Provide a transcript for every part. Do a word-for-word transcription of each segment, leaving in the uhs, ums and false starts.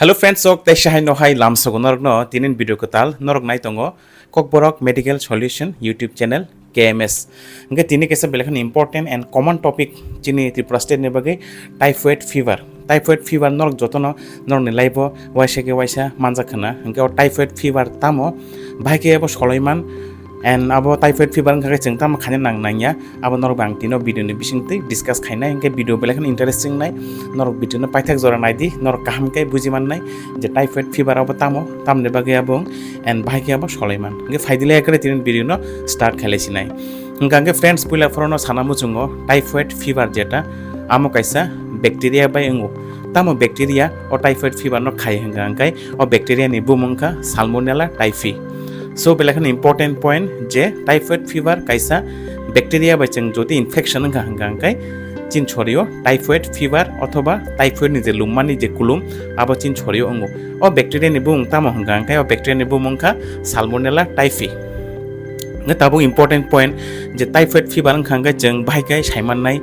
Hello friends, sok tei sahai no hai lam sogo norok no tinin video kwtal norok nai tongo Kokborok Medical Solution YouTube channel K M S. Hingke tini kaisa belai kheno important and common topic chini Tripura state ni bagwi, typhoid fever. Typhoid fever norok jotono norokni life o waisa khe waisa manjak khna. Hingke o typhoid fever tamo, bahai khe abo soloi man, and abo typhoid fever wngkha khe chwng tamo khaina nang nangya, abo norok bai ang tino video ni bising twi discuss khainai, hingke video belai kheno interesting nai, norok video no paithak jora naidi, norok kaham khe buji mannai je typhoid fever abo tamo, tamni bagwi abo wng, and bahai khe abo soloi man. Hingke phaidi le ekre tini video no start khailai sinai. Hingka hingke friends, puila phorono sana muchungo typhoid fever jeta, amo kaisa bacteria bai wngo. Tamo bacteria o typhoid fever no khai hingka hingkai o bacteria ni bumung kha Salmonella typhi. So belai kheno important point je typhoid fever kaisa bacteria bai chwng jodi infection wngkha hingka hingkai chin sorio typhoid fever othoba typhoid ni je lummani je kulum abo chin sorio wngo. O bacteria ni bumung tamo hingka hingkai o bacteria ni bumung kha Salmonella typhi. Nge tabuk important point je typhoid fever wngkha hingke chwng bahai khe saimannai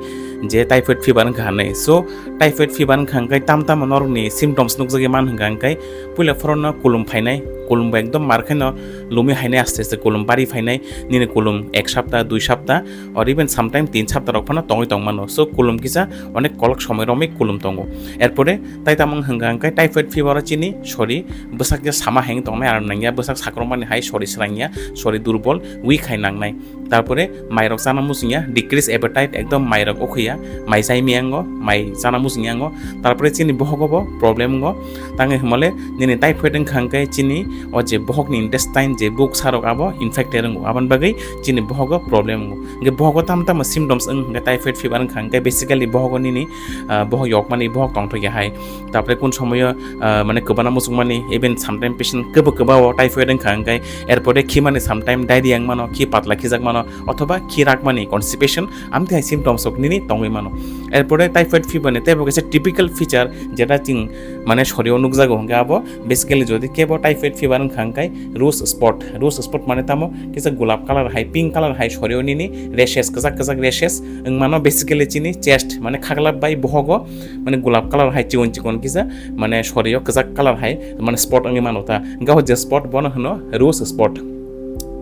je typhoid fever wngkha hinwi. So typhoid fever wngkha hingke tam tamo norokni symptoms nukjagwi man hingka hingke puila phorono kulum phainai, kulum bo ekdom mar kheno lumi hainai aste aste kulum bari phainai, nini kulum ek sapta, dui sapta, or even sometime tin sapta rok phano tongwi tongmano. So kulum kisa onek kolok somoi romwi kulum tongo. Erpore tai tamo hingka hingke typhoid fever o chini sori bwsak je sama heng tongnai, aram nangya, bwsak sakrokmani hai sori srangya, sori durbol, weak hai nangnai. Tarpore mairok chana muchungya, decrease appetite, ekdom mairok ukhuya, mai chai miyango, mai chana muchungyango. Tarpore chini bohogo bo problem wngo. Tangwi hwnmale nini typhoid wngkha hingke chini o je bohokni intestine je buk sarok abo infected wngo, aboni bagwi chini bohogo problem wngo. Hingke bohogo tamo tamo symptoms wng hingke typhoid fever wngkha hingke basically bohogo nini, ah, bohok yokmani, bohok tongthokya hai. Tarpore kun somoyo, ah, mane kwbana muchungmani, even sometime patient kwbo kwba o typhoid wngkha hingke, erpore khimani sometime diarrhea wngmano, khi patla khijak mano, othoba khi rakmani constipation, amtwi hai symptoms rok nini tongwi mano. Erpore typhoid fever ni teibo kaisa typical feature jeta chwng mane sorio nukjago hingke abo basically jodi kebo typhoid fever wngkha hingke rose spot, rose spot mane tamo kisa gulap colour hai, pink colour hai sorio nini rashes, kwchak kwchak rashes wngmano, basically chini chest mane khaklap bai bohogo mane gulap colour hai chikon chikon kisa mane sorio kwchak colour hai mane spot wngwi mano ta. Hingke o je spot bono hwno rose spot.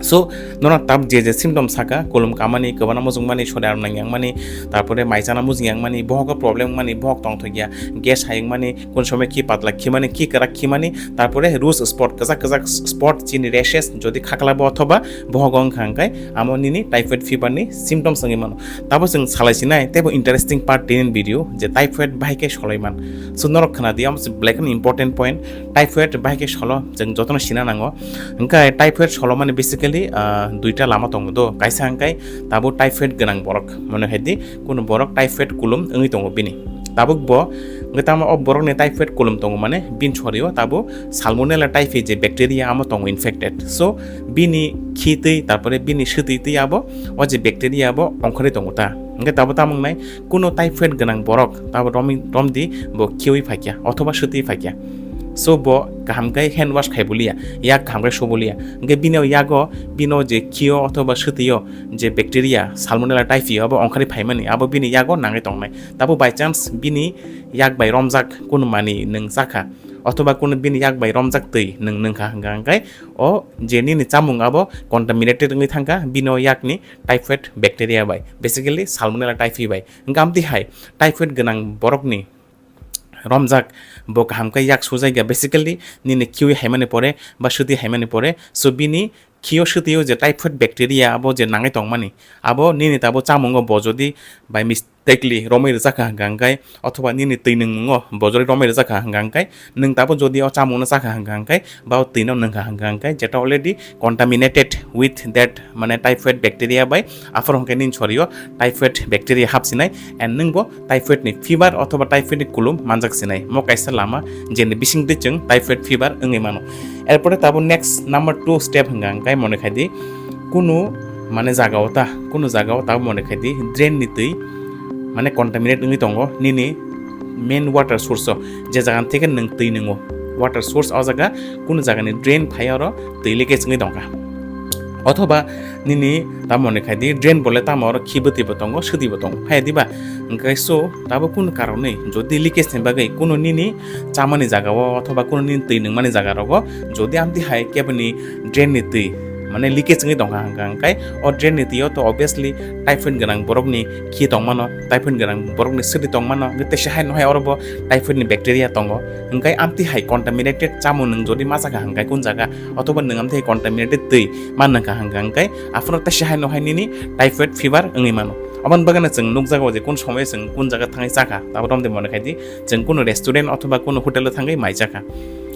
So nono tam je je symptom saka, kulum kamani, kwbana muchungmani, sori aram nangyangmani, tarpore mai chana muchungyangmani, bohogo problem wngmani, bohok tongthokya, gas hayungmani, kun somoy khi patla khimani, khi kwrak khimani, tarpore rose spot, kwchak kwchak spot chini rashes jodi khaklabo othoba bohogo wngkha hingke amo nini typhoid fever ni symptoms wngwi mano. Tabo chwng salai sinai teibo interesting part tinin video je typhoid bahai khe soloi man. So norok khna di, amo se belai kheno important point, typhoid bahai khe solo chwng jotono sina nango. Hingke typhoid solo mani basically, ah, duita lama tongo do, kaisa hingke tabo typhoid gwnang borok, mone hai di kuno borok typhoid kulum wngwi tongo bini. Tabuk bo hingke tamo o borokni typhoid kulum tongo mane bin sorio tabo Salmonella typhi je bacteria amo tongo infected. So bini khi twi, tarpore bini swtwi twi abo o je bacteria abo ongkhorwi tongo ta. Hingke tabo tamo wngnai kuno typhoid gwnang borok tabo romwi, romdi bo khiui phaikya othoba swtwi phaikya. So bo kaham khe hand wash khai boliya, yak kaham khe so boliya. Hingke bini o yago, bini o je khio othoba swtwio je bacteria Salmonella typhi abo ongkhorwi phaimani, abo bini yago nangwi tongnai. Tabo by chance bini yak bai romjak kunu mani nwng chakha, othoba kunu bini yak bai romjak twi nwng nwngkha hingka hingke o je nini chamung abo contaminated wngwi thangkha bini o yakni typhoid bacteria bai, basically Salmonella typhi bai. Hingke amtwi hai typhoid gwnang borokni romjak, bo kaham khe yak sujaikha, basically nini khiui haimani pore ba swtwi haimani pore, so bini khio swtwio je typhoid bacteria abo je nangwi tongmani, abo nini tabo chamungo bo jodi by mistakenly romwi rwjakha hingka hingkai, othoba nini twi nwngmungo bo jodi romwi rwjakha hingka hingkai, nwng tabo jodi o chamungno chakha hingka hingkai, ba o twino nwngkha hingka hingkai, jeta already contaminated with that mane typhoid bacteria bai, aphuru hwnkhe nini sorio typhoid bacteria hapsinai, and nwngbo typhoid ni fever othoba typhoid ni kulum manjak sinai. Mo kaisa lama jeni bisingtwi chwng typhoid fever wngwi mano. Erpore tabo next number two step hwnka hwnkhe mone khaidi, kunu mane jagao ta, kunu jagao tabo mone khaidi drain ni twi mane contaminate wngwi tongo nini main water source o, je jaga theke nwng twi nwngo, water source o jaga, kunu jagani drain phai oro twi leakage wngwi tongkha. Othoba nini tamo ni khai di, drain bo le tamo oro khi bwtwi bo tongo, swtwi bo tongo, phai diba? Hwnkhe so tabo kunu karonwi jodi leakage ni bagwi kunu nini chamani jaga o othoba kunu nini twi nungmani jaga rogo jodi amtwi hai keboni drain ni twi mane leakage wngwi tongkha hwnkha, hwnkhe o drain ni twi o to obviously typhoid gwnang borok ni khi tongmano, typhoid gwnang borok ni swtwi tongmano, hwnkhe teisa hai no hai oro bo typhoid ni bacteria tongo. Hwnkhe amtwi hai contaminated chamung nwng jodi ma chakha hwnkhe kun jaga, othoba nwng amtwi hai contaminated twi ma nungkha hwnkha, hwnkhe aphuru teisa hai no hai nini typhoid fever wngwi mano. Aboni bagwino chwng nukjago je kun somoyo chwng kun jaga thangwi chakha, abo romde mone khai di, chwng kunu restaurant othoba kunu hotel o thangwi mai chakha.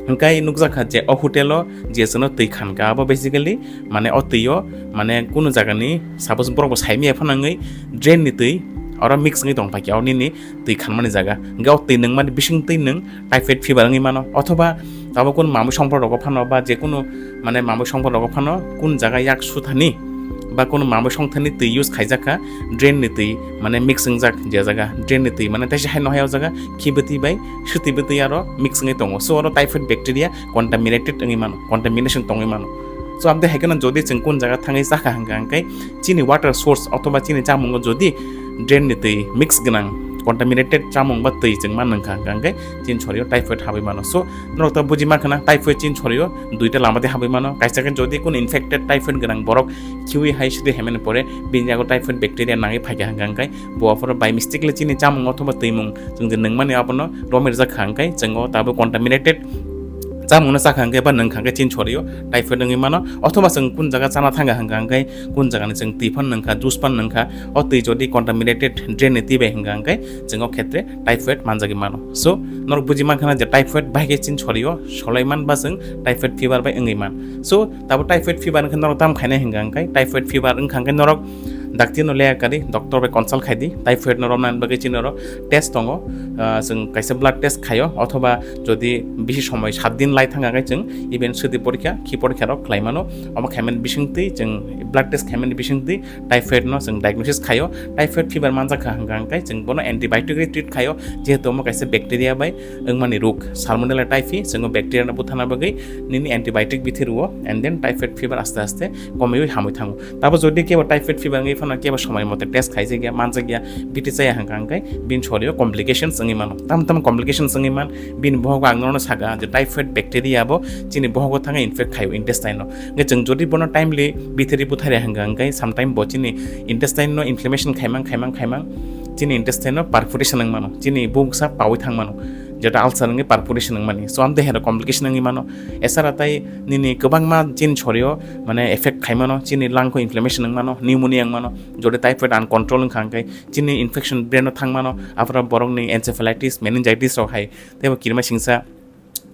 Hwnkhe nukjakha je o hotel o je chwngno twi khankha, abo basically mane o twi o mane kunu jagani suppose borok bo saimaya phano wngwi drain ni twi oro mix wngwi tongphaikha o nini twi khanmani jaga. Hwnkhe o twi nungmani bising twi nwng typhoid fever wngwi mano, othoba abo kunu mamwi songphor rogo phano ba je kunu mane mamwi songphor rogo phano kun jaga yak suthani ba kunu mamwi songthani twi use khaijakha, drain ni twi mane mix wngjak je jaga, drain ni twi mane teisa hai no hai o jaga khi bwtwi bai swtwi bwtwi aro mix wngwi tongo. So oro typhoid bacteria contaminated wngwi mano, contamination tongwi mano. So amtwi hai kheno jodi chwng kun jaga thangwi chakha hwnkha, hwnkhe chini water source othoba chini chamungo jodi drain ni twi mix gwnang contaminated chamung ba twi chwng ma nungkha hwnkha, hwnkhe chini sorio typhoid habwi mano. So norok to buji mankha na, typhoid chini sorio duita lama tei habwi mano. Kaisa khe jodi kunu infected typhoid gwnang borok khiwi hai swtwi haimani pore bini yago typhoid bacteria nangwi phaikha hwnkha, hwnkhe bo aphuru by mistake le chini chamung othoba twimung chwng je nungmani abono romwi rwjak kha, hwnkhe chwng o tabuk contaminated chamungno chakha hwnkhe ba nungkha hwnkhe chini sorio typhoid wngwi mano. Othoba chwng kun jaga chana thangkha hwnkha, hwnkhe kun jagani chwng twi phano nungkha, juice phano nungkha, o twi jodi contaminated drain ni twi bai hwnkha, hwnkhe chwng o khetre typhoid manjagwi mano. So norok buji mankha na je typhoid bai khe chini sorio solai man ba chwng typhoid fever bai wngwi man. So tabo typhoid fever wngkhe norok tam khainai hwnkha, hwnkhe typhoid fever wngkha hwnkhe norok dakti no leya kari doctor bai consult khai di. Typhoid no romna bagwi chini oro test tongo, ah, chwng kaisa blood test khaio, othoba jodi bisi somoi sat din lai thangkha khe chwng even swtwi porikha, khi porikha rok khlai mano. Omo khaimani bisingtwi chwng blood test khaimani bisingtwi typhoid no chwng diagnosis khaio. Typhoid fever manjak kha hwnkha, hwnkhe chwng bono antibiotic ri treat khaio, jehetu omo kaisa bacteria bai wngmani rok, Salmonella typhi, chwng o bacteria no buthana bagwi nini antibiotic bithi rwo, and then typhoid fever aste aste komwi hamwi thango. Tabo jodi kebo typhoid fever wngwi phano kebo somoi mote test khaijak ya, manjak ya, bithi chaya hwnkha, hwnkhe bini sorio complications wngwi mano. Tam tam complications wngwi man, bini bohogo ang nono saka je typhoid bacteria bo chini bohogo thangwi infect khaio intestine no. Hwnkhe chwng jodi bono timely bithiri butharia hwnkha, hwnkhe sometime bo chini intestine no inflammation khaimang, khaimang, khaimang, chini intestine no perforation wng mano, chini buksa pawi thang mano, jeta ulcer wngwi perforation wng mani. So amtwi hai complication wngwi mano. Esara tai nini kwbangma chini sorio mane effect khai mano, chini lung o inflammation wng mano, pneumonia wng mano, jodi typhoid uncontrol wngkha hwnkhe chini infection brain o thang mano, aphuru borokni encephalitis, meningitis rok hai teibo kirima singsa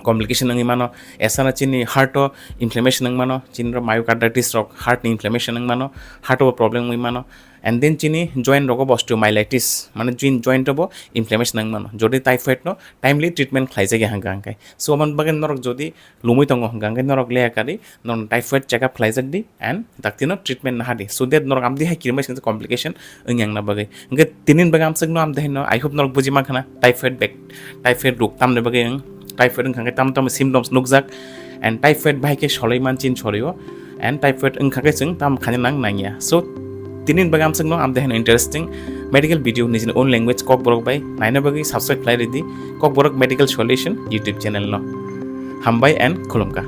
complication wngwi mano. Esana chini heart o inflammation wng mano, chini ro myocarditis rok heart ni inflammation wng mano, heart o problem wngwi mano. And then chini joint rogo bo osteomyelitis, mane joint, joint o bo inflammation wng mano, jodi typhoid no timely treatment khlaijak ya hwnkha, hwnkhe. So omo bagwi norok jodi lumwi tongo hwnkha, hwnkhe norok leya kari norok typhoid check up khlaijak di, and dakti no treatment naha di, so that norok amtwi hai kirima singsa complication wng yang na bagwi. Hwnkhe tini bagwi amswk no amtwi hai no, I hope norok buji mankha na typhoid bag, typhoid rok tamni bagwi wng, typhoid wngkha khe tam tam symptoms nukjak, and typhoid bai khe solai man chini sorio, and typhoid wngkha khe chwng tam khaina nang nangya. So tini bagwi amswk no amtwi hai no interesting medical video nijini own language Kokborok bai naina bagwi subscribe khlai ridi Kokborok Medical Solution YouTube channel no. Hambai and khulumkha.